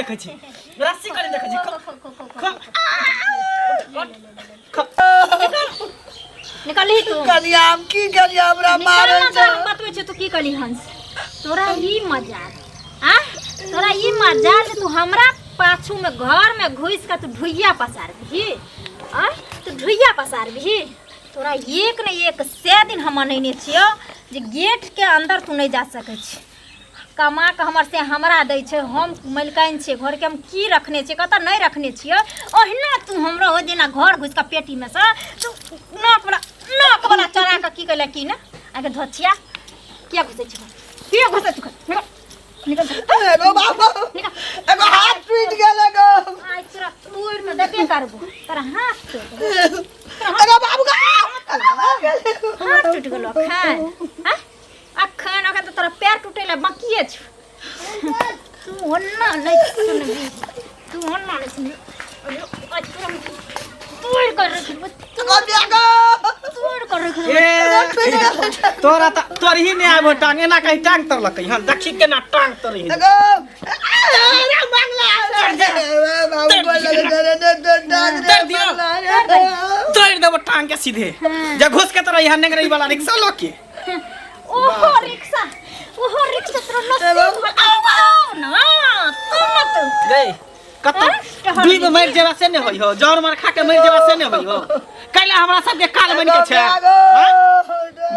देखै छी रस्सी कनी देखै छी ख ख निकलही तू कनिया हम की करिया हमरा मारै निकल ना छै तोरा हम बतबै छियौ तू की कहली हंस तोरा ई मजाल आ तोरा ई मजाल जे तू हमरा पाछू में घर में घुसि के तू ढुइया पसारबिही आ तू ढुइया पसारबिही तोरा एक ने एक सए दिन हम मनैने छियौ जे गेट के अंदर तू नहि जा सकै छी कमा कऽ हमर से हमरा दै छै हम मलिकाइन छियै घरके हम की रखने छियै कतऽ नहि रखने छियै ओहिना तू हमरा ओहि दिना घर घुसि कऽ पेटीमे सँ तू नाकवला नाकवला चोरा कऽ की कैले की ने आके धोछिया किया घुसै छी किया घुसै छी निकल निकल एगो बाबा निकल एगो हाथ टूटि गेल एगो आइ तोरा तोड़ि देबे करबो तोरा हाथ तोड़ देबो। एगो बाबू का हाथ टूटि गेलो अखन आँय? अखन अखन तऽ तोरा पैर टूटे ला बाकिए छौ तू ओन्ना नहि सुनबी तू ओन्ना नहि सुनबी अरे, आज तोरा हम तोड़ कर रख देबो तोड़ कर रख देबो ए तोरा त तोरही नहि आबो टांग एना कहीं टांग तरलकै हन देखी केना टांग तरही एगो तोड़ देबो टांग के सीधे जे घुस के तोरा यहाँ नेंगरई वाला रिक्शा लऽ के ओहो रिक्शा ओहो रिक्शा तोरा नसीब आओ ना तू ना तू गई कत दुई गो मरि जेबा से ने होई हो जौर मार खा के मरि जेबा से ने होई हो कैला हमरा सबके काल बन के छै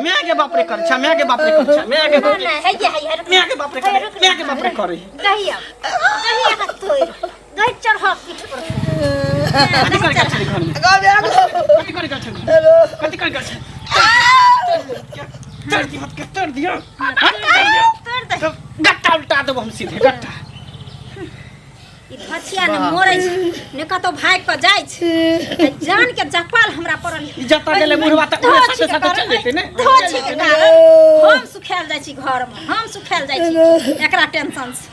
मैं के बाप रे कर छ मैं के बाप रे कर छ मैं के ना ना है ये है मैं के बाप रे कर मैं के बाप रे करे कहिया कहिया हाथ तोड़ दही चढ़ पीठ पर कथी करे के छै घर में कथी करे के छै कथी करे के छै तोड़ दियो के तोड़ दियो तोड़ दे तब गट्टा उल्टा देबो हम सीधे गट्टा ई धछिया ने मरै छै ने कतौ भागि कऽ जाइ छै आ जान के जपाल हमरा पड़ल ई जतऽ गेलै बुढ़वा तऽ ओकरे साथे साथे चलि जेतै ने धोछी के कारण हम सुखायल जाइ छी घरमे हम सुखायल जाइ छी एकरा टेंशन से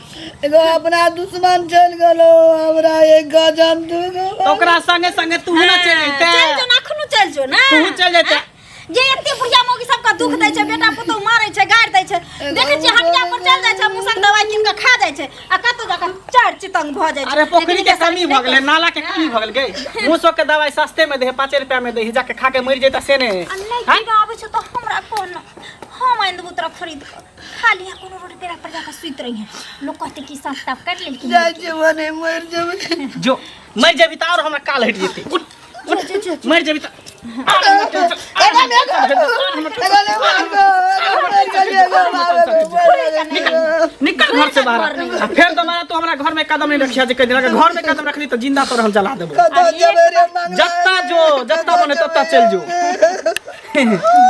एगो अपना दुश्मन चलि गेलो हमरा एक गजन दू गो तऽ ओकरा संगे संगे तू ने चलि जैते चलि जो ना अखनो चलि जो ना तू चलि जैते जे एते बुढ़िया मौगी सबके दुख दै छै बेटा पुतोह मारै छै गारि दै छै देखै छियै हटिया पर चलि जाइ छै मुसक दवाइ कीन कऽ खा जाइ छै आ कतौ जाकऽ चारि चितंग भऽ जाइ छै अरे पोखरी लेकिन के कमी भऽ गेलै नाला के कमी भऽ गेल गई मूसो के दवाई सस्ते में दे 5 रुपया में दे जाके खा के मरि जैता से ने आ नहि कीन आबै छै तऽ हमरा कोन हम आनि देबौ तोरा खरीद कऽ खा लिहा कोनो रोड पेड़ा पर जाकऽ सुति रहिहे लोक कहतै कि साँप ताप काटि लेलखिन जाइ छियै भने मरि जेबै जो मरि जेबी तऽ आओर हमरा काल हटि जेतै उठ जो जो जो मरि जेबी तऽ आओर हमरा टेंशन- आओर हमरा टेंशन हटि जेतै, आओर हमरा टेंशन- एगो ने मारगो, एगो मरि गेलियै, एगो मारगो, मरि गेलियै। निकल घर से बाहर आ फेर दोबारा तू हमरा घर में कदम नहीं रखिया जे कहि देलक घर में कदम रखली तऽ जिंदा तोरा हम जला देबो कतऽ जेबै रे मंगला जत्ता जो जत्ता मने तत्ता चल जो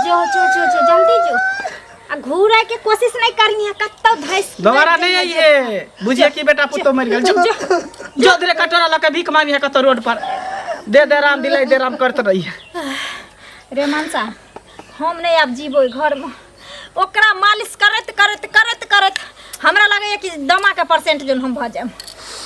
जो जो जो जो जल्दी जो आ घूरे के कोशिश नहीं करनी है कत्तो धैस दोबारा नहीं आइए बुझिए कि बेटा पुतो मर गेल जो जो धीरे कटोरा लके भीख मांगी है कतो रोड पर दे दे राम दिलाई दे राम करत रही रे मनसा हम नहीं आब जीबो घर में ओकरा मालिश करैत करैत करैत करैत हमरा लगैया कि दमा के परसेंट जोन हम भऽ जायब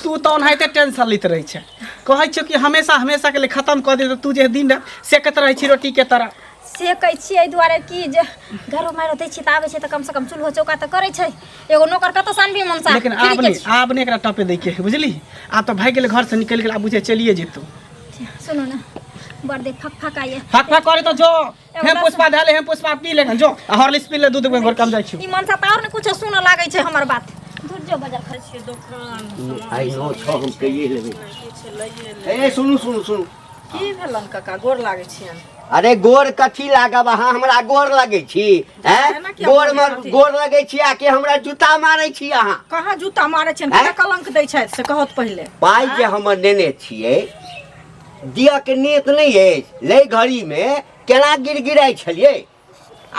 तू तऽ ओनाहिते टेंशन लैत रहै छै कहै छियौ कि हमेशा हमेशा के लिए खत्म कऽ दे तऽ तू जे दिन राति सेकैत रहै छी रोटी के तरह से कहै छियै एहि दुआरे कि जे घरो मारि दै छियै तऽ आबै छै तऽ कमसँ कम चूल्हो चौका तऽ करै छै एगो नौकर कतऽ से आनबी मनसा लेकिन आब नहि आब नहि एकरा टपे दै के बुझली आब तऽ भागि गेलै घर से निकलि गेल आब बुझे चलिए जेतौ सुनू ने बड़ दे फक फक आइए फक फक करे तऽ जो हेम पुष्पा धए ले हेम पुष्पा पी ले जो आ हॉर्लिक्स पी ले दूध में घर कम जाइ छी ई मनसा तऽ आओर ने कुछो सुनऽ लागै छै हमर बात दूर जो बजार खरै छियै दोकान आइ नौ छओ हम कहिए लेबै किछु लैए ले ए सुनू सुनू सुनू की भेलन काका गोर लागै छियनि अरे गोर कथी लागब अहाँ हमरा गोर लगै छी हैं एना किया गोर बोलै मे छथिन? गोर लगै छी आके हमरा जूता मारै छी अहाँ कहाँ जूता मारै छियनि हैं? केना कलंक दै छथि से कहत पहिले पाइ जे हमर नेने छियै दिअ के नियत नहि अछि लै घड़ी मे केना गिड़गिड़ाइ छलियै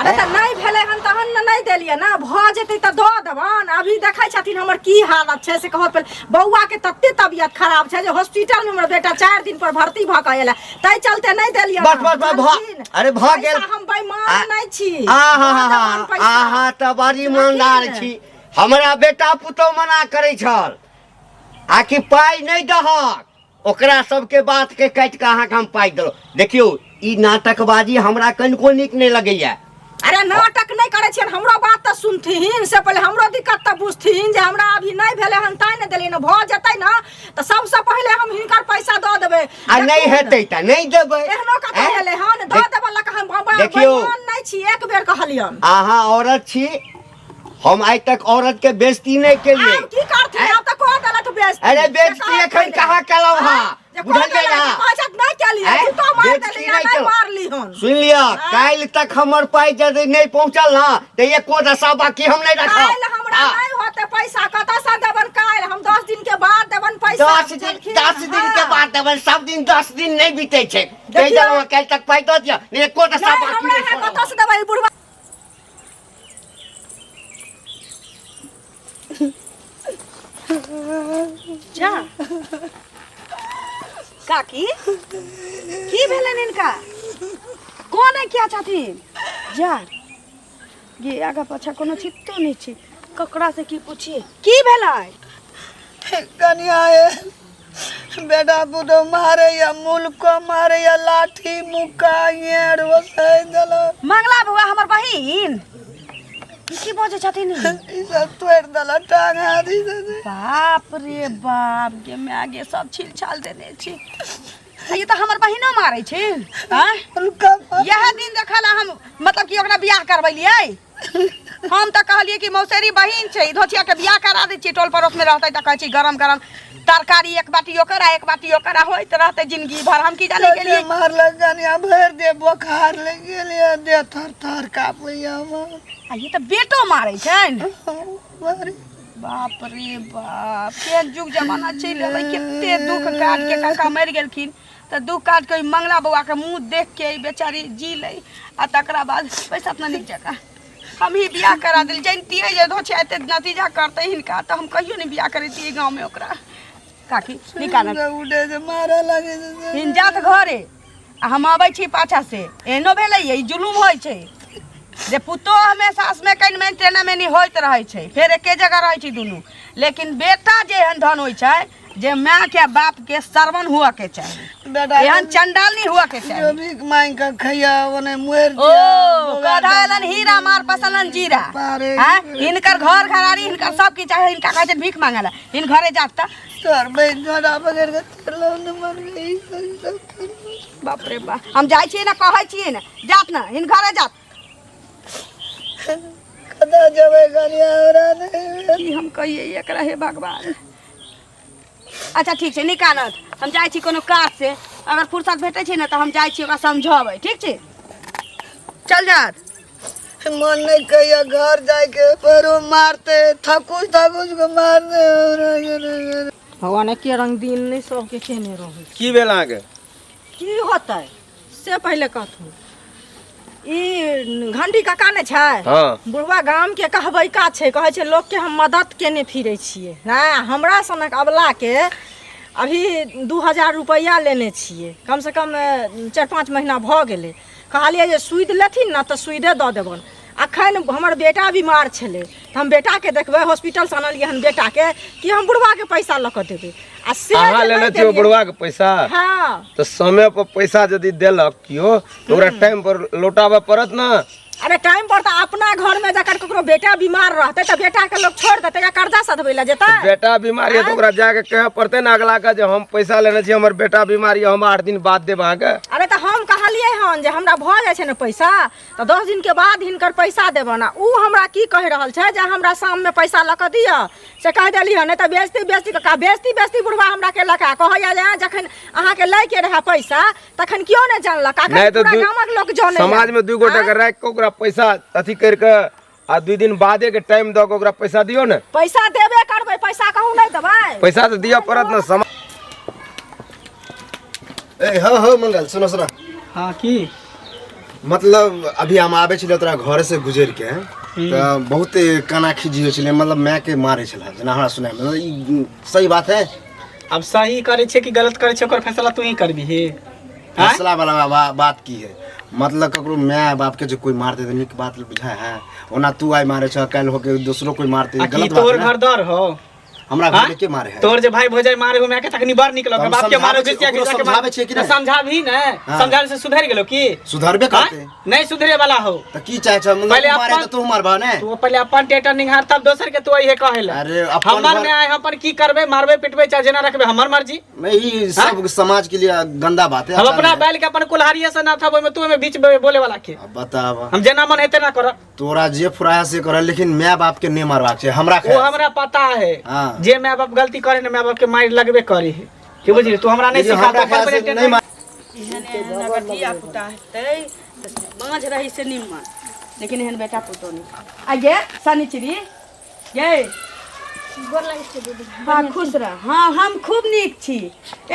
अरे तऽ नहि भेलै हन तहन ने नहि देलियै ने भऽ जेतै तऽ दऽ देबनि अभी देखै छथिन हमर की हालत छै से कहत पहिले बौआके तते तबियत खराब छै जे हॉस्पिटलमे हमर बेटा 4 दिन पर भर्ती भऽ कऽ एलै ताहि चलते नहि देलियै बस बस बस भऽ अरे भऽ गेल हम बेईमान नहि छी आहा दऽ देबनि पैसा। आहा तऽ बड़ ईमानदार छी हमरा बेटा पुतहु मना करै छल आकि पाइ नहि दहक ओकरा सबके बातके काटि कऽ अहाँके हम पाइ देलहुँ देखियौ ई नाटकबाजी हमरा कनिको नीक नहि लगैया अरे नाटक नहि करै छियनि हमरो बात तऽ सुनथिन से पहिले हमरो दिक्कत तऽ बुझथिन। बुझथिन जे हमरा अभी नहि भेलै हन तैं ने देलियै ने भऽ जेतै ने तऽ सबसँ पहिले हम हिनकर पैसा दऽ देबै आ नहि हेतै तऽ नहि देबै एहनो कतऽ आँय? भेलै हन दऽ देबै लऽ कऽ हम देखियौ। बेईमान नहि छी एक बेर कहलियन अहाँ औरत छी हम आइ तक औरत के बेइज्जती नहि केलियै आब की करथिन आब तऽ कऽ देलथि बेइज्जती अरे बेइज्जती एखन कहाँ केलहुँ हँ जे कऽ बुझलियै देलथि, ना कहै छथि नहि केलियै आँय? जूतो मारि बेइज्जती देलियै नहि नहि केलहुँ। मारली हन सुनि लिअ काल्हि तक हमर पाइ यदि नहि पहुँचल ना तऽ एको दशा बाकी हम नहि काल्हि रखब हमरा हाँ। नहि होते पैसा कतऽसँ देबन काल्हि हम 10 दिन के बाद देबन पैसा 10 दिन बुझलखिन? 10 दिन के हाँ। बाद देबै सब दिन 10 दिन नहि बीतै छै कहि देखियौ। देलहुँ काल्हि तक पाइ दऽ दिअ नहि एको दशा नहि बाकी हमरा नहि है छोड़ब। कतऽसँ देबै ई बुढ़वा जा काकी की भेलनि हिनका कोन किया छथिन जा गे आगा पाछा कोनो चित्तो नहि छै ककरा से की पूछिए की भेलै कनिया हे बेटा पुतोह मारैया मुल्को मारैया लाठी मुक्का येड़ वसै देलक मंगला बौआ हमर बहिन ई की बजै छथिन ई? ई सब तोड़ि देलक टांग हाथ ई सब। बाप रे बाप गे माय गे सब छिल छाल देने छी आ ई तऽ हमर बहिनो मारै छै आँय मुल्का इएह दिन देखल हम मतलब कि ओकरा बियाह करबेलियै हम तऽ कहलियै कि मौसेरी बहिन छै धोचिया के बियाह करा दै छियै टोल पड़ोस में रहतै तऽ कहै छै गरम गरम तरकारी एक बाटी ओकर आ एक बाटी ओकर आ होइत रहतै जिंदगी भर हम की जाने गेलियै मारलक कनिया भरि दे बोखार लागि गेल देह थर थर काँपैया हमर आ ये तऽ बेटो मारै छनि मारे बाप रे बाप केहन जुग जमाना चलि एलै कते दुख काट के काका मरि गेलखिन तऽ दुख काट के ओहि मंगला बौआ के मुँह देख के ई बेचारी जी लै आ तकरा बाद पैसा अपना नीक जकाँ हम ही बियाह करा देली जनितियै जे धोछिया एते नतीजा करतै हिनका तऽ हम कहियो नहि बियाह करैतियै गाँवमे ओकरा काकी निकालत उठे छै मारऽ लागै छै हिन जात घरे आ हम अबै छी पाछा से एहनो भेलै ई जुलुम होइ छै जे पुतोह हमेशा सासमे कनि मनि टेना मेनी होइत रहै छै फेर एके जगह रहै छै दुनू लेकिन बेटा जे एहन धन होइ छै जे माय के बाप के श्रवण हुअ के चाही बेटा एहन चंडाल नहीं हुअ के चाही जो भीख मांग के खैया ओने मरि ओ कधा एलन हीरा मार पसलन जीरा बारे। हैं हिनकर घर घरारी हिनकर सब किछु चाहे हिनका कहै छै भीख मांगे ला हिन घरे जात त तोहर बहिन झोरा पकड़ के चलो न मर गई सब बाप रे बाप हम जाइ छियै ने कहै छियै ने जात ने हिन घरे जात कतऽ जेबै कनिया हमरा नहि की हम कहियै एकरा हे भगवान अच्छा ठीक छै निकालत हम जाइ छी कोनो काज से अगर फुर्सत भेटै छै ने तऽ हम जाइ छी ओकरा समझेबै ठीक छै चल जात मन नहीं कहिया घर जाके पैरो मारते थकुच थकुच के मारते भगवान एके रंग दिन नहि सबके केने रहै की भेल अहाँके की होतै से पहिले कहथुन ई घंटी काका नहि छै बुढ़वा गाम के कहबैका छै कहै छै लोकके हम मदद केने फिरै छियै नहि हमरा सनक अबलाके अभी 2000 रुपैआ लेने छियै कमसँ कम 4-5 महीना भऽ गेलै कहलियै जे सूद लेथिन ने तऽ सूदे दऽ देबनि अखन हमर बेटा बीमार छलै तऽ हम बेटाके देखबै हॉस्पिटलसँ आनलियै हन बेटाके कि हम बुढ़वाके पैसा लऽ कऽ देबै आ से अहाँ जे लेने नहि छियै देलियै बुढ़वा के पैसा हँ तऽ समय पर पैसा यदि देलक केओ तऽ ओकरा टाइम पर लौटाबऽ पड़त ने अरे टाइम पर तऽ अपना घर में जकर ककरो बेटा बीमार रहतै तऽ बेटा के लोग छोड़ देतै या कर्जा सधबै लए जेतै बेटा बीमार यऽ तऽ ओकरा जाके कहऽ पड़तै ने अगला के जे हम पैसा लेने छी हमर बेटा बीमार यऽ हम 8 दिन बाद देब अहाँके अरे तऽ हम कहलियै हन जे हमरा भऽ जाइ छै ने पैसा तऽ 10 दिन के बाद हिनकर पैसा देबनि आ उ हमरा की कहि रहल छै जे हमरा शाममे पैसा लऽ कऽ दिअ से कहि देली हन नहि तऽ बेजती बेजती कका बेजती बेजती बुढ़वा हमरा केलक आ कहैया जे जखन अहाँके लैके रहए पैसा तखन केओ नहि जानलक अखन नहि तऽ पूरा गामक लोक जानै समाज में दू गोटा के राखि कऽ ओकरा पैसा अथी करि कऽ आ 2 दिन बादे के टाइम दऽ कऽ ओकरा पैसा दियौ ने पैसा देबे करबै पैसा कहूँ नहि देबै पैसा तऽ दिअ पड़त ने समाज ए हाँ हाँ मंगल सुनो सुनो हाँ की मतलब अभी हम आबै छलियै तोरा घर से गुजर के तऽ बहुत काना खींची होइ छलै मतलब माय के मारै छलै जेना हमरा सुनाय मतलब ई सही बात है अब सही करै छै कि गलत करै छै ओकर फैसला तू ही करबिही आँय? फैसला वाला बात की है मतलब ककरो माय बाप के जे कोई मारते तऽ नीक बात बुझाय है ओना तू आइ मारे छह काल्हि होके दोसरो कोई मारते आ की गलत बात तोहर है ना? घर दर हो हमरा घर में के मारे है? तोर जे भाई भौजाई मारे हो माय के तखनी बड़ निक लगो हम बाप के मारो समझाबै छियै, घिसिया ओकरो घिसिया के समझाबै छियै कि नहि? समझाबी ने हाँ। समझाबे से सुधरि गेलो की सुधरबे हाँ? करते नहीं सुधरे वाला हो तऽ की चाहे छ मतलब पहिले मारे अपन- तऽ तू मारबह ने तू पहले अपन टेटर निहार तब दोसर के तू इहे कहे ला अरे, अपन हमर घर- में आए हम अपन की करबे मारबे पिटबे चाहे जेना रखबे हमर मर्जी नहीं ई सब समाज के लिए गंदा बात है हम अच्छा अपना नहीं है। बैल के अपन कुल्हाड़िए से ना था ओहिमे तू ओहिमे बीच में बोले वाला के अब बताब हम जेना मन हेते ना करब तोरा जे फुराया से कर लेकिन my बाप के नहीं मारबाक छै हमरा वो ख्याल से। हमरा पता है हाँ। जे my बाप गलती करे ना my बाप के मार लगबे करे है की बुझली तू हमरा नहीं लेकिन सिखा हमरा तू ख्याल अपन से अपने नहीं मार एहन एहन अगर धिया पुता हेतै तऽ बाँझ रही से निम्मन लेकिन एहन बेटा पुतोह नहि आ गे शनिचरी गे गोर लागै छै दीदी हाँ खुश रह हाँ हम खूब नीक छी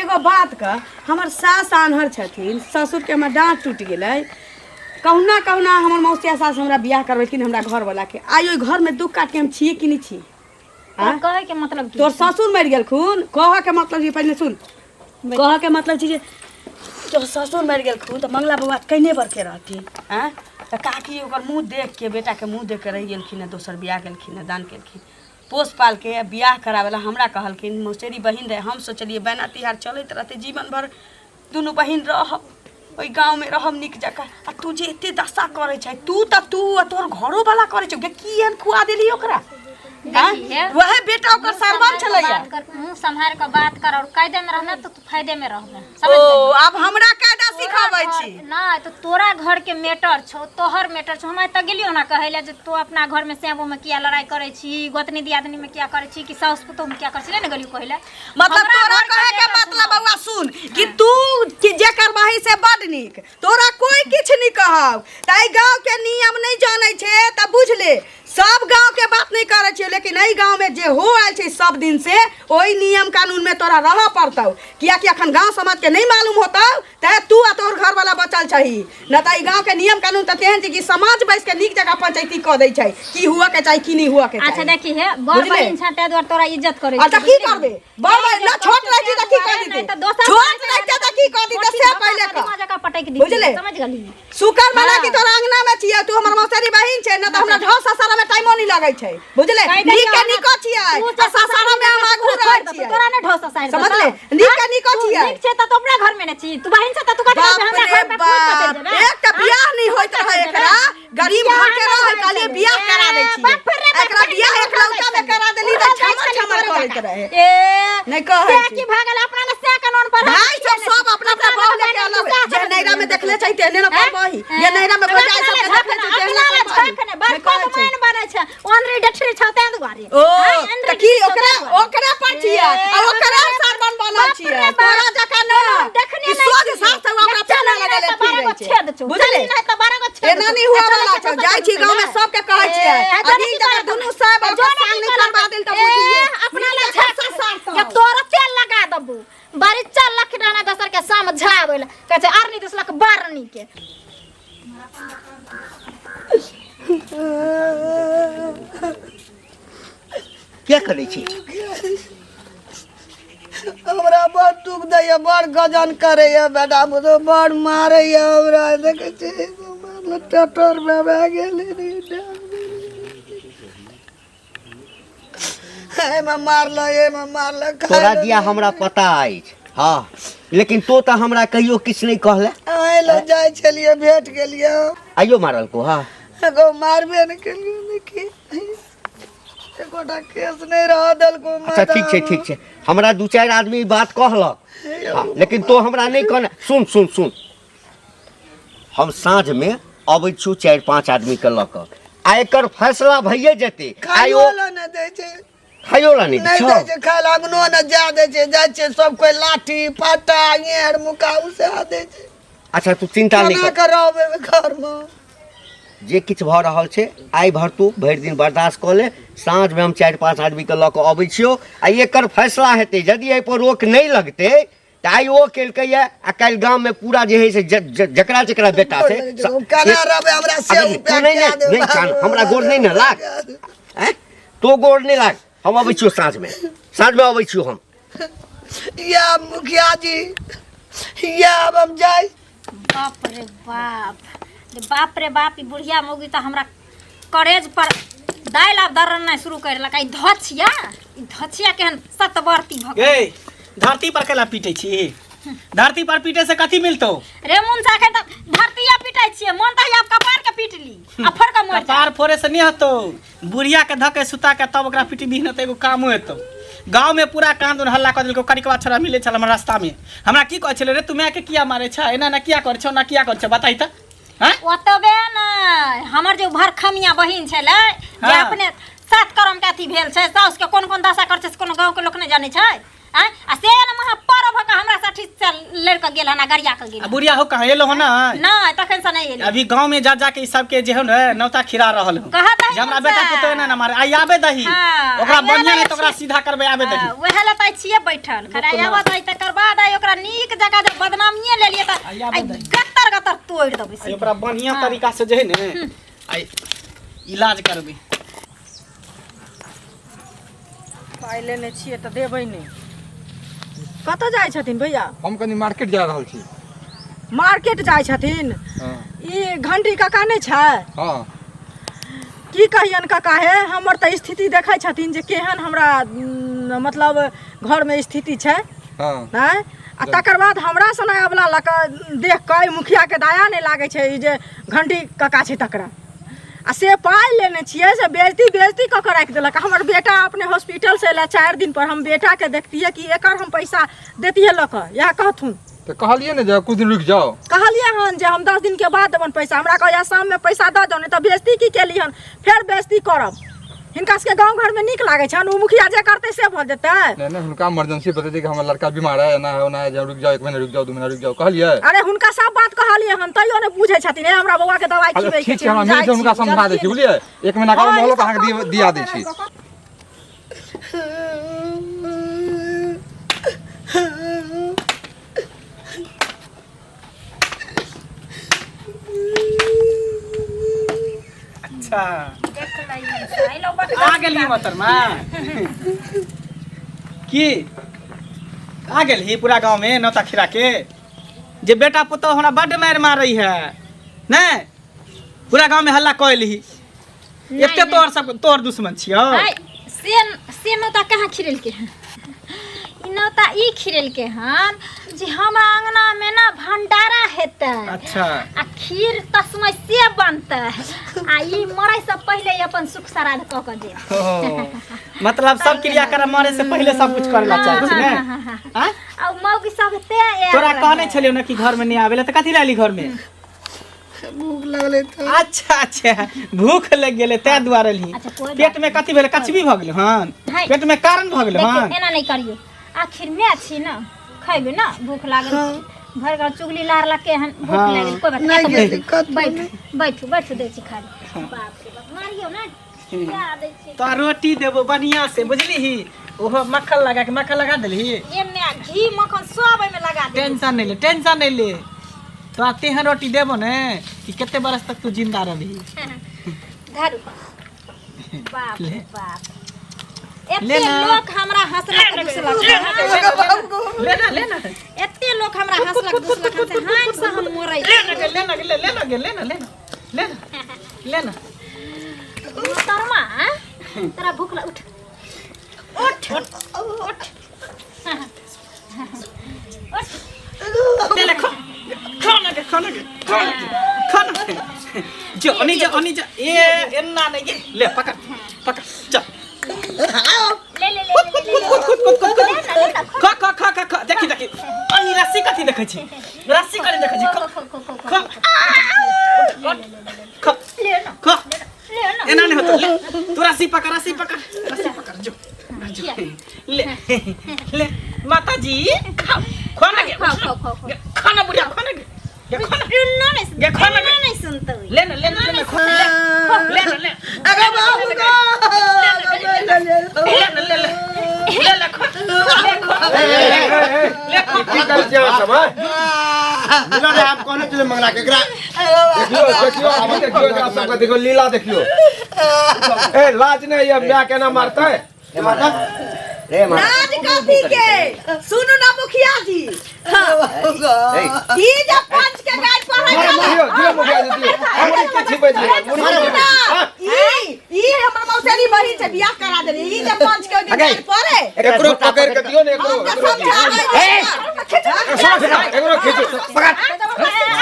एगो बात कह हमर सास आन्हर छथिन ससुरके हमर डाँट टूटि गेलै कहुना कहुना हमर मौसिया सास हमरा बियाह करबेलखिन हमरा घरवलाके आइ ओहि घरमे दुख काटके हम छियै कि नहि छी तोरा कहै के मतलब की तोर ससुर मरि गेलखुन कहऽ के मतलब जे पहिने सुन कहऽ के मतलब छै जे तोर ससुर मरि गेलखुन तऽ मंगला बौआ कने बरके रहथिन आँय तऽ काकी ओकर मुँह देख के बेटाके मुँह देख के रहि गेलखिन हँ दोसर बियाह गेलखिन हँ दान केलखिन पोस पाल के बियाह कराबै लए हमरा कहलखिन मौसेरी बहिन रहै हम सोचलियै बैना तिहार चलैत रहतै जीवन भर दुनू बहिन रहब ओहि गाँवमे रहब नीक जकाँ आ तू जे एते दशा करै छै तू तऽ तू आ तोहर घरोवला करै छौ गे की एहन खुआ देली ओकरा आँय? देखिहे। वएह बेटा ओकर सरवन छलैया बात कर मुंह सम्हार के बात कर और कायदे में रहना तो तू फायदे में रहबे ओ आब हमरा कायदा सिखाबै छी ना तो तोरा घर के मैटर छौ तोहर मैटर छौ हम आइ तक गेलियो ना कहै ले जे तू अपना घर में सेबो में किया लड़ाई करै छी गोतनी दियादनी में किया करै छी कि साउस पुतोह में किया करै छी नहीं ने गेलियो कहै ले मतलब हमरा तोरा घर के कहे के मैटर मतलब सुनाओ। बौआ सुन कि तू कि जे करबही से बड नीक तोरा कोई किछु नहीं कहब तऽ एहि गाँव के नियम नहीं जानै छै तऽ बुझ ले सब गाँव के बात नहीं करै छियै लेकिन एहि गाँव में जे हो आयल छै सब दिन से ओहि नियम कानून में तोरा रहऽ पड़तौ कियाकि अखन गाँव समाज के नहीं मालूम होतौ तैं तू आ तोहर घरवाला बचल छही न तऽ एहि गाँव के नियम कानून तऽ तेहन छै कि समाज बैस के नीक जगह पंचायती कऽ दै छै की हुअ के चाही की नहीं हुअ के अच्छा चाही देखी हे बड़ बुझले? बहिन छ ताहि दुआरे तोरा इज्जत करै अच्छा की करबे बड़ बहिन ना छोट रहती तऽ की कर नहीं दीते तऽ दोसर छोट रहते तऽ की कर दीते से पहिले कह जगह पटक दी बुझले? समझ गेली शुक्र मना हाँ। कि तोरा अंगना में छियै तू हमर मौसेरी बहिन छै न तऽ हमरा ढौ ससारा में टाइमो नहीं लगै छै बुझले कहि देलियौ नीक के ना, नीको छियै तू आ ससारा में हम आगू रहै छियै तोरा ने ढौ ससार समझले? नीक के नीको छियै। नीक छै तऽ तू अपना घर में ने छी तू बहिन छै तऽ तू कथी बाप करबे हमरा रे घर पे पूछ कऽ चलि बाप जेबे एक तऽ बियाह नहीं होइत रहै एकरा गरीब घर के रहै कहलियै बियाह करा दै छियै बाप रे बाप, एकरा बियाह एकलौता में करा देली तऽ छमर छमर करैत रहे ए नहि कहै से छी। की भगल अपना ने से कानून पर भाई सब सब अपना अपना बहू लेके अलग जे नैरा में देखले छै तेहने न करबही जे नैरा में भौजाई सब के देखले छै तेहने न करबही नहि कहै छै। ओ तऽ की ओकरा ओकरा पर छियै आ ओकरा सरबन बनल छियै तोरा जकाँ न देखने ई सोझ सास तऽ ओकरा पेना लगेले फिरै छै बुझले एना नहि हुआ वाला छै जाइ छी गाँव में सबके कहै छियै आ नीक जकाँ दुनू साहेब और संग नहि करबा देल तऽ बुझिए अपना लग सास तोरा तेल लगा देबू बड़ी चल लख डाना दोसर के समझाबै लए कहै छै आरनी दुसलक बारनी के किया करै छी हमरा बड़ दुख दैया बड़ गजन करैया बेटा पुतहु बड़ मारैया हमरा देखै छी टटर मे भए गेल एहिमे मारलक एहिमे मारलक तोरा दिया हमरा पता अछि हँ लेकिन तो तऽ हमरा कहियो किछु नहि कहले अहीं लग जाइ छलियै भेट गेलियै आइयो मारल को हँ एगो मारबे नहि केलियै देखी एकोटा केस नहि रह देलको अच्छा ठीक छै ठीक छै हमरा दू चारि आदमी ई बात कहलक हँ, लेकिन तो हमरा नहि कहने सुन सुन सुन हम साँझमे अबै छियौ चारि पाँच आदमीके लऽ कऽ आ एकर फैसला भइए जेतै आइ खाइयो ओ लए नहि दै छै खाइयो ला नहि नहि दै दै छौ छै खाय लए अंगनो नहि जा दै छै जाइ छै सब कोइ लाठी पाटा गेर मुका उसा दै छै अच्छा तू चिंता नहि केना कर कऽ रहबै ओहि घरमे जे किछु भऽ रहल छै आइ भर तू भरि दिन बर्दाश्त कऽ ले साँझमे हम चारि पाँच आदमीके लऽ कऽ अबै छियौ आ एकर फैसला हेतै यदि एहिपर रोक नहि लगतै तऽ आइ ओ केलकैए आ काल्हि गाममे पूरा जे हइ से जकरा जकरा बेटा छै केना रहबै हमरा से अरे उपाय तू नहि कए ने देब नहि कान हमरा गोर नहि ने लाग आँय तो गोर नहि लाग हम अबै छियौ साँझमे साँझमे अबै छियौ हम या मुखिया जी या अब हम जाय बाप रे बाप रे बाप रे बाप ई बुढ़िया मौगी तऽ हमरा करेज पर दालि आब दर्रनाइ शुरू करि लेलक। ई धछिया, ई धछिया केहन सतवर्ती भऽ गेल। गे धरती पर केला पीटै छी? धरती पर पीटे से कथी मिलतो? रे मुनसा, एखन तऽ धरतीया पीटै छियै, मन तऽ आब कपार के पीट ली आ फोड़ के मरि। कपार फोड़े से नहीं होतो, बुढ़िया के धके सुता के तब ओकरा पिटबी न तऽ एगो कामो हेतौ। गाँव में पूरा कान उन हल्ला कऽ देलकौ। करिकवा छोरा मिले छल हमरा रास्ता में, हमरा की कहै छलै, रे तू माय के किया मारे छ, एना ना किया करै छौ, ना किया करै छौ, बताई तऽ हैं? ओतबे नहि, हमर जे भरखमिया बहिन छलै जे अपने सात करम के अथी भेल छै, साउस के कोन कोन दशा करै छै से कोनो गाँव के लोक नहि जानै छै। आँय, आ से ने महा पर भऽ कऽ हमरा साठी से लड़ि कऽ गेल हन आ गरिया कऽ गेल। आ बुढ़िया हो कहाँ एलो हो ना? नहि, तखन से नहि एलै। अभी गांव में जा जाके ई सबके जे हो ने नौता खिरा रहल हो कहत है जे हमरा बेटा मुनसा। पुतोह एना ना मारे। आई आबे दही, ओकरा आइ बढ़िया आबै नहीं तऽ ओकरा छी। सीधा करबै, आबे दही। हाँ, वएह लए तऽ छियै बैठल खरा। आबत है तकर बाद आई ओकरा नीक जगह जे बदनामिये लेलियै तऽ आइ आबै आइ दही। गत्तर गत्तर तोड़ि देबै आई से। ओकरा बढ़िया तरीका से जे है ने आई इलाज करबै। पाइ लेने छियै तऽ देबै नहि। कतऽ जाइ छथिन भैया? हम कनि मार्केट जा रहल छी। मार्केट जाइ छथिन? हँ। ई घंटी काका नहि छै? हँ। की कहियन काका हे, हमर तऽ स्थिति देखै छथिन जे केहन हमरा मतलब घरमे स्थिति छै। हँ। नहि आ तकर बाद हमरा सना अबला लऽ कऽ देख कऽ ई मुखियाके दया नहि लागै छै, ई जे घंटी काका छै तकरा। आ से पाइ लेने छियै से बेजती बेजती कऽ कऽ राखि देलक। हमर बेटा अपने हॉस्पिटलसँ अयला 4 दिन पर, हम बेटाके देखतियै कि एकर हम पैसा देतियै लऽ कऽ, इएह कहथुन। तऽ कहलियै ने जे कुछ दिन रुकि जाओ। कहलियै हन जे हम 10 दिनके बाद देबनि पैसा। हमरा कहैया शाममे पैसा दऽ जाउ, नहि तऽ बेजती की केली हन, फेर बेजती करब। हिनका सबके गाँव घरमे नीक लागै छनि, ओ मुखिया जे करतै से भऽ जेतै। नहीं नहीं, हुनका इमरजेंसी बतेतै कि हमर लड़का बीमार है, एना है ओना है, जे रुकि जाओ, 1 महीना रुकि जाओ, 2 महीना रुकि जाओ, कहलियै। अरे हुनका सब बात कहलियै हन, तैयो नहि बुझै छथिन। हे हमरा बौआ के दवाइ अच्छा खिबै के ठीक छै, हमरा हम जाइ मिल हुनका छी, समझा दै छी, बुझलियै? बुझलियै? 1 महीना के हँ, बाद ई मोहलत सब अहाँके कहू, दिया दै छी। अच्छा देख लही, आइलो बड़। आ गेलही मोहतरमा की? आ गेलही पूरा गाँव में नौता खिरा के जे बेटा पुतोह हमरा बड्ड मारि मारै है, नहि पूरा गाँव में हल्ला कऽ एलही। एते तोहर सब तोहर दुश्मन छियौ। आइ, से से नौता कहाँ खिरेलकै हन? ई नौता ई खिरेलकै हन जे हमरा अंगना में ना भंडारा हेतै। अच्छा। आ खीर तस्मै से बनतै आ ई मरै से पहिले ई अपन सुख श्राद्ध कऽ कऽ जेतै। ओ, मतलब सब क्रियाक्रम मरे से पहिले सब कुछ करे ला चाहै छी ने? आँय? आ उ मौगी सब ते आयल तोरा रहै। कहने छलियौ ने कि घर में नहीं आवे ला, तऽ कथी ला एली घर में? भूख लगलै तऽ। अच्छा अच्छा, भूख लग गेलै तै दुआरे एलही। अच्छा, कोई बात पेट में कथी भेलै? कचबी भऽ गेलै हन? है। पेट में कारण भऽ गेलै देखियौ हन? एना नहि करियौ, आखिर में छी ने, खैबै ने, भूख लागल भरि गाँव चुगली लारलकै हन, भूख लागि गेल, कोई बात नहि नहि। गेली कतहु। बैठू बैठू बैठू, दै छी खाली। बाप रे बाप, मारियौ ने, खिया दै छी। तो रोटी देबो बढ़िया से, बुझलीही? ओहो मक्खन लगा के, मक्खन लगा देलही? एमे घी मक्खन सब एमे लगा दे। टेंशन नहीं ले, टेंशन नहीं ले। तो तेहन रोटी देबो ने कि कते बरस तक तू जिंदा रहबही। धरू, बाप रे ले। बाप, ले एते ना। लोक हमरा हंसलक दुसलक, ले ना, ले ना। एते लोक हमरा हंसलक दुसलक हन से हंस से हम मरै ले ना गे, ले ना गे, ले ले ना गे, ले ना, ले ना, ले ना, ले ना। मोहतरमा, तोरा भूख लग, उठ उठ उठ उठ। ले ले, खा खा ना गे, खा ना गे, खा ना गे, खा ना गे। जो अनी जा, अनी जा, ए एन्ना नहीं गे, ले पकड़ पकड़, चल। ले ले ले ले ले ले। कूद कूद कूद कूद ले ना, ले ना। खा खा खा खा खा। देखी देखी, अनी रस्सी कथी देखै छी? रस्सी कथी देखै छी? खो खो खो खो खा खो खा ले ना, खा। ले ना। एना नहीं होतो, ले तू रस्सी पकड़, रस्सी पकड़, रस्सी पकड़, जो जो। ले ले माता जी, खाओ, खा ना गे। खाओ खाओ खाओ खाओ। खाना बुढ़िया, खाना गे गे, खाना एना नहीं गे, खाना एना गे। नहीं सुनतौ। ले ना, ले ना, ले ना, खा ले, ले ना, ले। अरे बाबू गो, ले ना, ले ले ले ले, खा ले, खा ले, खा। की करै छियै अहाँ सब, आँय? मिलो रे, हम कहने छलियै मंगला के एकरा। देखियौ देखियौ, अभी देखियौ एकरा सबके, देखियौ लीला देखियौ। ए लाज नहि ये, माय केना मारतै? रे माता, रे माता। लाज कथी के? सुनू ना मुखिया जी, ए, ई जे पंच के गाय पढ़ै दियौ दियौ मुखिया जी, दियौ। मुड़ी के छिपै छियै? मुड़ी के सुनू ना, छिपै? ई ई हमर मौसा से बियाह करा देली ई जे पंच के दिन अगे। पड़े एकरो पकड़ के दियो ने एकरो हम तऽ एकरो समझाबै ए, एकरो खींचो पकड़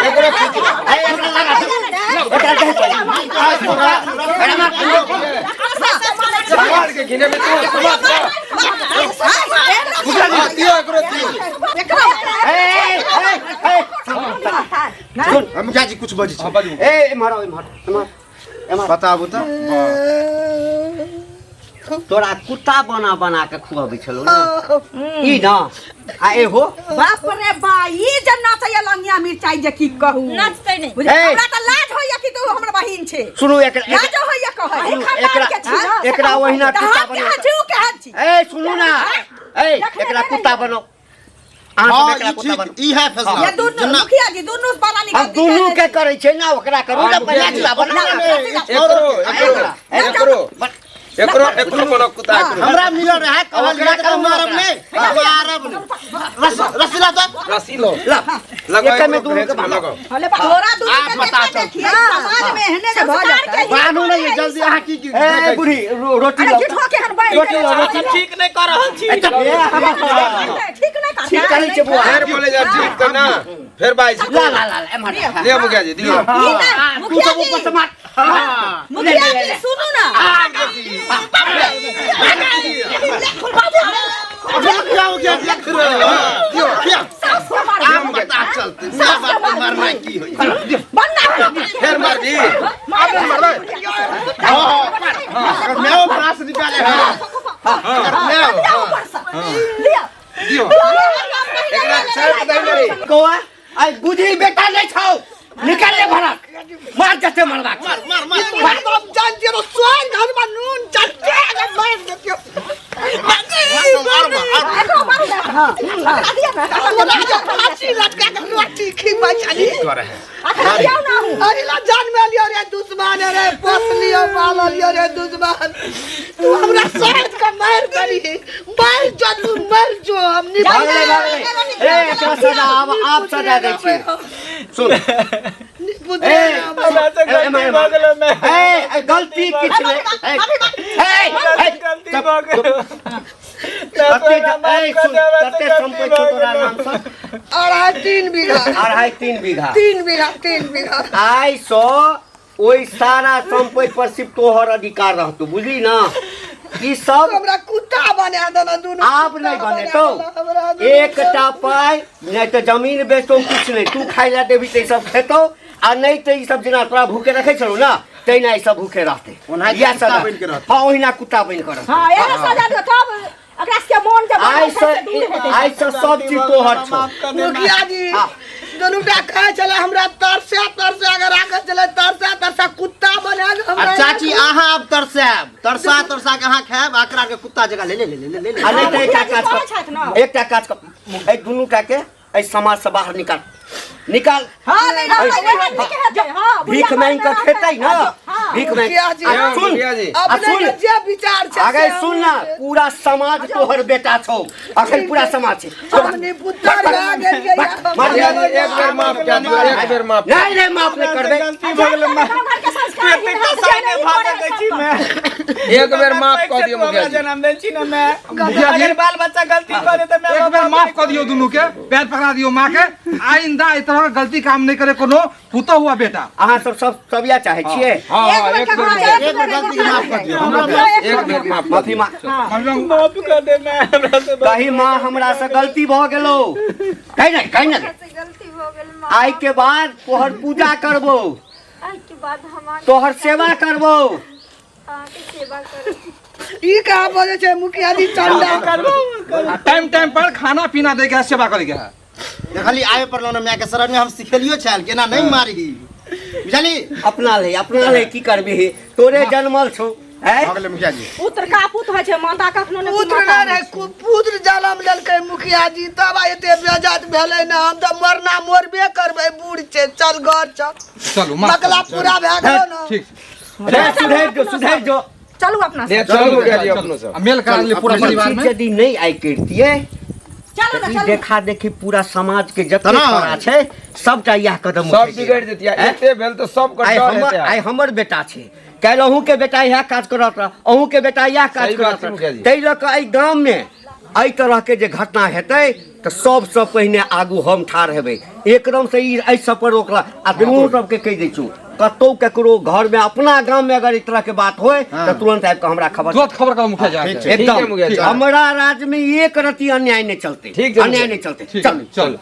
एकरो खींचो ए, एकरा लगा दे। एकरा दे एकरा मार मार के घिने में तू सुबह हां दियो एकरो दियो ए ए ए सुन हम मुखिया जी कुछ बजै हां छै बाजू ए एम्हर आओ एम्हर एम्हर एम्हर बताबू तऽ तोरा कुत्ता बना बना के खुआबै छलौ ना ई ना आ एहो बाप रे बा ई जे नाचैया लंगिया मिरचाई जे की कहू नाचतै नहि बुझ- ए। हमरा तऽ लाज होइया कि तू हमर बहिन छै सुनू एकरा लाज होइया कहै सुनू, खानदान के छी ना। एकरा ओहिना तऽ कुत्ता हम बना केहन छी उ केहन छी ए सुनू ना ए एकरा कुत्ता बनाओ अहाँ सब हाँ एकरा ई कुत्ता ठीक बनाओ ई है फैसला ये दुनू जेना मुखिया जी दुनू बड़ा हम दुनू के करै छै ना ओकरा करू ना पहिले चूल्हा बनाओ एकरो एकरो एकरो एकरो एकरो बनो कुत्ता एकरो हमरा मिलल रहे कहलियै ओकरा तऽ करू मारब नहि मारब नहि रसीला तऽ रस्सी लो ला लगाओ एके में दुनू के बान्हू। लगाओ हले तोरा दुनू आप के बता देखा चल। देखिए समाज में एहने जे भऽ जेतै बान्हू नहि जल्दी अहाँ की की ए बूढ़ी रोटी अरे लाओ झूठो के हन बैठ रोटी लाओ रोटी ठीक नहि कऽ रहल छी ए, चुप। ठीक नहि करता ठीक करै छै बुआ फेर बोले जा ठीक के ना फेर बाई ला ला ला एम्हर ले मुखिया जी दियो ई ना तू मुखिया सब जी ऊपर से मार मुखिया जी सुनू ना मुखिया मुखिया जी दियो किया आप बता चलते बाप के मारना की होई फेर मार दी आप नहीं मारबै अगर मैं वो प्रास निकाले है अगर मैं दियो एकरा सर दे मेरी कौआ आई बुझी बेटा नहीं छौ निकाल ले भरक मार जते मरबाक मार मार मार हम जान छियै स्वयं घर में नून चट्टे के मार देतियो मार मार एकरो मारू ना दिया ना तोरा जे फांसी लटका के रोटी खिबै छली करे है अखन दियौ ना हूँ अरे ला जान में लियो रे दुश्मन रे पोस लियो पाल लियो रे दुश्मन तू हमरा साथ के मार देली मार जो तू मर जो हम नहीं भागले भागले ए एकरा सजा आब आप सजा दै छी सुन ए हमरा से गलती भऽ गेलै मैं ए गलती किछु नहि ए ए गलती भऽ गेल कते ए सुन कते संपत्ति छौ तोरा नाम सँ 2.5 बीघा 2.5 बीघा 3 बीघा 3 बीघा आइ सँ ओहि सारा संपत्ति पर सिर्फ तोहर अधिकार रहतौ बुझली ना ई सब हमरा कुत्ता बना देना दुनू आब नहीं बनेतौ एकटा पाइ नहि तऽ जमीन बेचतौ किछु नहि तू खाइ लए देबही तऽ ई सब खेतौ आ नहि तऽ ई सब जेना तोरा भूखे रखै छलौ ना तहिना ई सब भूखे रहतै ओनाहिते इएह कुत्ता सजा बनि के रहतै। हँ ओहिना कुत्ता बनि कऽ रहतै हां एहे सजा दियौ तब एकरा सबके मोन के आइ सँ आइ सँ सब चीज तोहर छौ मुखिया जी हाँ। दुनू टा खाइ छलै हमरा तरसे तरसे अगर राखै छलै तरसे तरसे कुत्ता बना के आ हमरा चाची अहाँ आब तरसायब तरसा तरसा के अहाँ खायब आकरा के कुत्ता जगह ले ले ले ले ले ले आ नहि तऽ एकटा मुखिया जी काज करै कर छथि ना। एकटा काज कर एहि दुनू टा के एहि समाज से बाहर निकाल निकाल हां नहीं रहतै ओहे नीक हेतै हां भीख मांगि कऽ खेतै ना भीख मांगि मुखिया जी आ सुन मुखिया जी आ अपने सुन के जे विचार छै आगे से हम सुन ना पूरा समाज तोहर बेटा छौ अखन पूरा समाज छै हमनी पुत्र भए गेलियै मार मुखिया जी एक बेर माफ कर दियो एक बेर माफ नहीं नहीं माफ नहीं करबे गलती भऽ गेलै मैं गाँव घर के संस्कार एते कसाई नहि भऽ सकै छी मैं एक बेर माफ कर दियो मुखिया जी जन्म दै छी ने मैं मुखिया जी। अगर बाल बच्चा गलती करे तऽ मैं एक बेर माफ कर दियो दुनू के पैर पकड़ा दियो माँ के आइंदा इस तरह के गलती काम नहीं करे कोनो पुतो हुआ बेटा अहाँ सब सब सब इएह चाहै छियै हाँ हाँ एक बेर एक बेर गलती के माफ कर दियौ हमरा एक बेर माफ कर माफी दियो मांग माफ कर दे मैं हमरा से कही माँ हमरा से गलती भऽ गेलो कही नहीं कही नहीं गलती भऽ गेल माँ आइ के बाद तोहर पूजा करबो आइ के बाद हम तोहर सेवा करबो अहाँके सेवा करब ई कहाँ बजै छै मुखिया जी चंडा टाइम टाइम पर खाना पीना दे के है, सेवा करे के है देखली आबे पड़लो ने माय के शरण में हम सिखेलियो छल केना नहीं मारही बुझली अपना ले अपना ले की करबी तोरे जन्मल छौ हैं भऽ गेलै मुखिया जी पुत्र का पुत होइ छै माता कखनो ने पुत्र नहि रहै पुत्र जनम लेलकै मुखिया जी तब आइ एते बेजत भेलै ने हम तऽ मरना मरबे करबै बूढ़ छै चल घर चल चलू माफ बकला पूरा भए गेलो ने ठीक रे सुधरि जो सुधरि जो चलू अपना सब। चलू मुखिया जी अपनो सब आ मेल करा ले पूरा परिवार में यदि नहीं आइ करितियै चलू ना ई चलू देखा देखी पूरा समाज के जते तना। छोड़ा छै सबटा इएह कदम सब उठेतै। बिगड़ जेतिया हैं? एते भेल तऽ सबके आइ डर हमर हेतै आइ हमर बेटा छै काल्हि अहूँके बेटा इएह काज करत, अहूँके बेटा इएह काज सही बात करत। छै मुखिया जी। ताहि लऽ कऽ एहि गाममे एहि तरहके जे घटना हेतै तऽ सबसँ पहिने आगू हम ठाढ़ हेबै। एकदमसँ ई एहि सब पर रोक लगा। आ दुनू सबके कहि दै छी, कतौ ककरो घरमे अपना गाममे अगर एहि तरहके बात होय तऽ तुरंत आबि कऽ हमरा खबर, तुरंत खबर करू मुखिया जी अहाँके। ठीक छै। ठीक एकदम छै मुखिया जी। हमरा राज्यमे एक रति अन्याय नहि चलतै। ठीक छै अन्याय मुखिया नहि जी। चलतै। ठीक, चल चल।